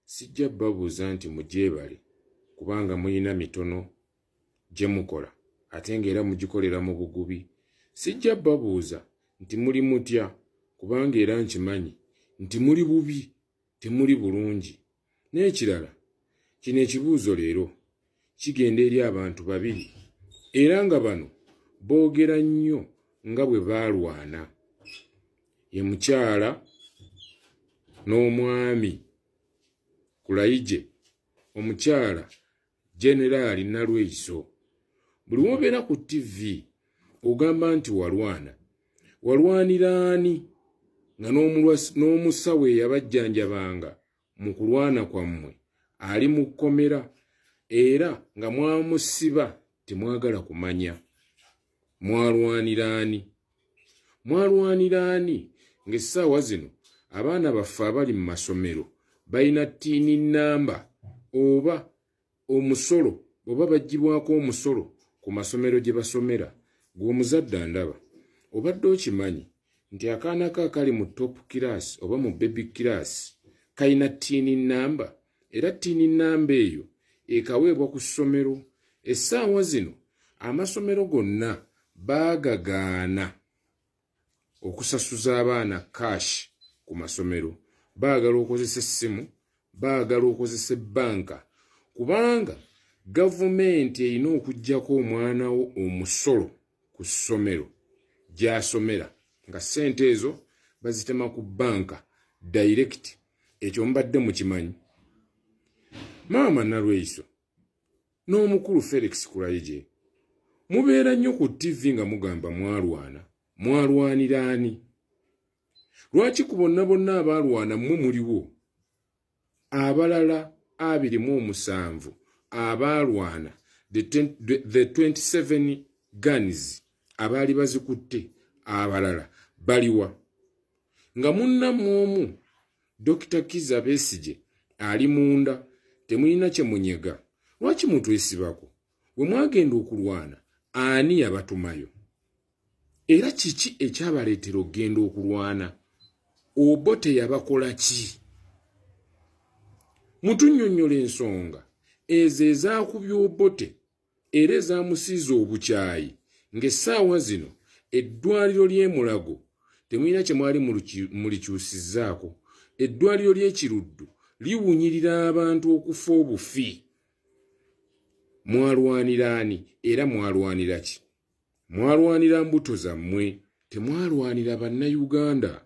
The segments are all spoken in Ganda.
Sijja babuuza nti mugyebale kubanga muyina mitono gye mukola ate ng'era mugikolera mu bugubi. Sijja babuuza nti muli mutya kubanga era nkimanyi nti muli bubi temuli bulungi. N'ekirala kino ekibuuzo leero kigenda eri abantu babiri era nga bano boogera nnyo nga bwe baalwana. Ye mukyala n'omwami Kulayigye, omukyala Generaali Nalweyiso. Buli w'obeera ku ttivi ogamba nti walwana. Walwanira ani nga n'omusawo eyabajjanjabanga mu kulwana kwammwe ali mu kkomera era nga mwamusiba temwagala kumanya? Mwalwanira ani? Mwalwanira ani ng'essaawa zino abaana baffe abali mu masomero balina ttiini nnamba oba omusolo oba baggyibwako omusolo ku masomero gye basomera? Gwe omuzadde andaba, obadde okimanyi nti akaana ko akali mu top class oba mu baby class kalina ttiini nnamba era ttiini nnamba eyo ekaweebwa ku ssomero? Essaawa zino amasomero gonna baagagaana okusasuza abaana cash ku masomero. Baagala okozesa essimu, baagala okozesa ebbanka kubanga gavumenti erina okuggyako omwana wo omusolo ku ssomero gy'asomera nga ssente ezo bazitema ku bbanka direct. Ekyo mubadde mukimanyi? Maama Nalweyiso n'omukulu Felix Kulayigye mubeera nnyo ku ttivi nga mugamba mwalwana. Mwalwanira ani? Lwaki ku bonna bonna abaalwana mmwe muliwo? Abalala 27 abaalwana the 27 guns abaali bazikutte abalala baliwa? Nga munnammwe omu Dokita Kizza Besigye ali munda temulina kye munyega. Lwaki mutwesibako? We mwagenda okulwana ani yabatumayo? Era kiki ekyabaleetera okugenda okulwana? Obote yabakola ki? Mutunnyonnyola ensonga ezo ezaakubya Obote era ezamusiiza obukyayi ng'essaawa zino eddwaliro ly'e Mulago temulina kye mwali mulikyusizzaako. Eddwaliro ly'e Kiruddu liwunyirira abantu okufa obufi. Mwalwanira ani era mwalwanira ki? Mwalwanira mbuto zammwe, temwalwanira Bannayuganda.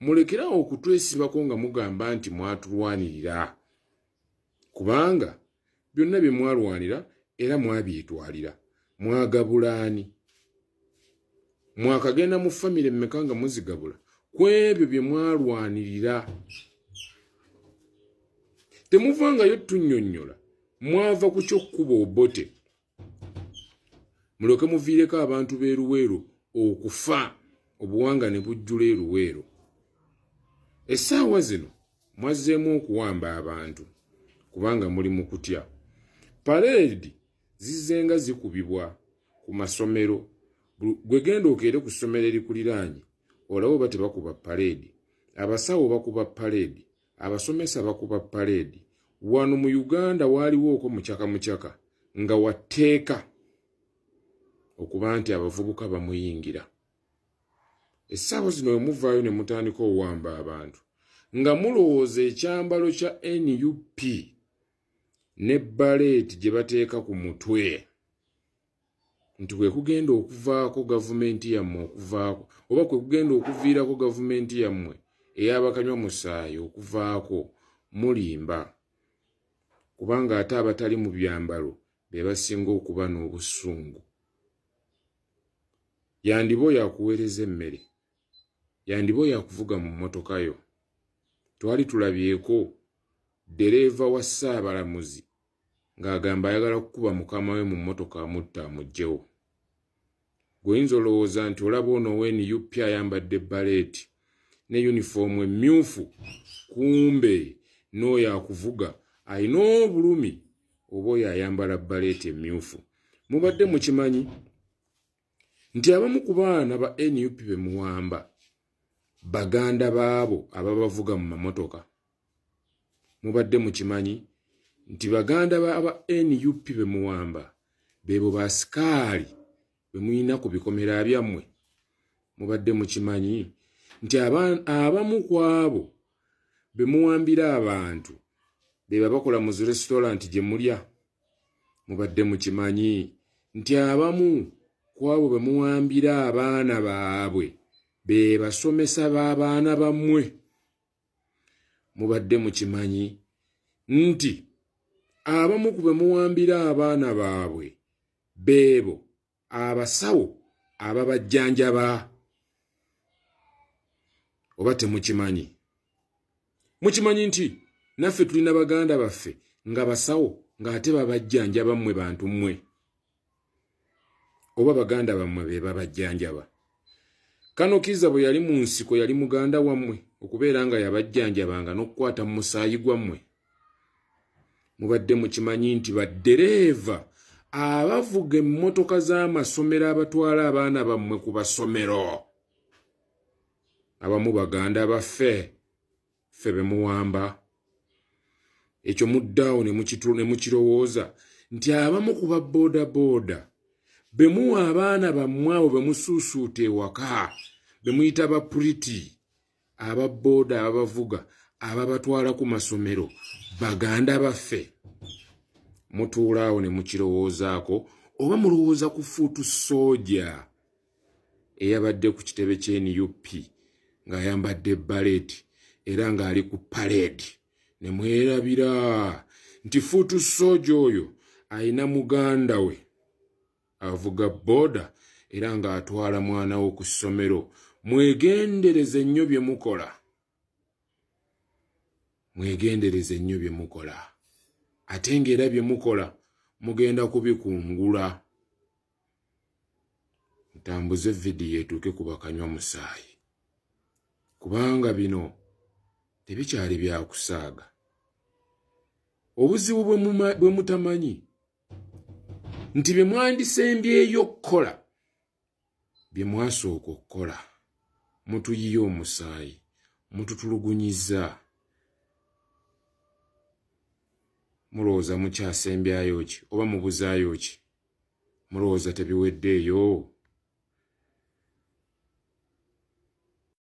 Mulekerawo okutwesibako nga mugamba nti mwatulwanirira kubanga byonna bye mwalwanira era mwabyetwalira. Mwagabula ani? Mwakagenda mu famire mmeka nga muzigabula ku ebyo bye mwalwanirira? Temuvangayo tunnyonnyola mwava ku ky'okkuba Obote mulyoke muviireko abantu b'e Luweero okufa obuwanga ne bujjula e Luweero. Essaawa zino mwazzeemu okuwamba abantu kubanga muli mu kutya. Paleedi zizzenga zikubibwa ku masomero. Gwe genda okeere ku ssomero erikuliraanye olabe oba tebakuba paleedi. Abasawo bakuba paleedi, abasomesa bakuba paleedi. Wano mu Uganda waaliwooko mucaka mucaka nga wa tteeka okuba nti abavubuka bamuyingira. Essaawa zino we muvaayo ne mutandika owamba abantu nga mulowooza ekyambalo kya nup ne baleeti gye bateeka ku mutwe nti kwe kugenda okuvaako gavumenti yammwe okuvaako oba kwe kugenda okuviirako gavumenti yammwe ey'abakanywa musaayi okuvaako, mulimba. Kubanga ate abatali mu byambalo be basinga okuba n'obusungu. Yandiba oyo akuweereza emmere, yandiba oyo akuvuga mu mmotoka yo. Twali tulabyeko ddereeva wa Ssaabalamuzi ng'agamba ayagala kukuba mukama we mu mmotoka amutta amuggyewo. Gwe oyinza olowooza nti olaba ono owa nup ayambadde baleeti ne yunifoomu emmyufu, kumbe n'oyo akuvuga alina obulumi oba oyo ayambala baleeti emmyufu. Mubadde mukimanyi nti abamu ku baana ba nup be muwamba baganda baabo ababavuga mu mamotoka? Mubadde mukimanyi nti baganda ba aba nup be muwamba beebo basikaali be mulina ku bikomera byammwe? Mubadde mukimanyi nti abamu ku abo be muwambira abantu be babakola mu zi restaurant gye mulya? Mubadde mukimanyi nti abamu ku abo be muwambira abaana baabwe be basomesa b'abaana bammwe? Mubadde mukimanyi nti abamu ku be muwambira abaana baabwe beebo abasawo ababajjanjaba? Oba temukimanyi? Mukimanyi nti naffe tulina baganda baffe nga basawo ng'ate babajjanjaba mmwe bantu mmwe, oba baganda bammwe be babajjanjaba? Kano Kiza bwe yali mu nsiko yali muganda wammwe okubeera nga yabajjanjabanga n'okukwata mu musaayi gwammwe? Mubadde mukimanyi nti baddereeva abavuga emmotoka z'amasomero abatwala abaana bammwe ku basomero abamu baganda baffe ffe be muwamba? Ekyo muddaawo ne mukirowooza nti abamu ku ba boodabooda be muwa abaana bammwe abo be musuusuuta ewaka be muyita ba puriti aba booda ababavuga ababatwala ku masomero baganda baffe? Mutuula awo ne mukirowoozaako oba mulowooza ku fuutu sooja eyabadde ku kitebe ky'e nup ng'ayambadde baleeti era ng'ali ku paleedi ne mwerabira nti fuutu sooja oyo alina muganda we avuga booda era ng'atwala mwana wo ku ssomero? Mwegendereze nnyo bye mukola, mwegendereze nnyo bye mukola, ate ng'era bye mukola mugenda kubikungula. Ntambuze vidiyo etuuke ku bakanywa musaayi, kubanga bino tebikyali byakusaaga. Obuzibu bwe mutamanyi nti bye mwandisembyeyo okukola bye mwasooka okukola. Mutuyiye omusaayi, mututulugunyiza, mulowooza mukyasembyayo ki oba mubuzaayo ki? Mulowooza tebiweddeeyo?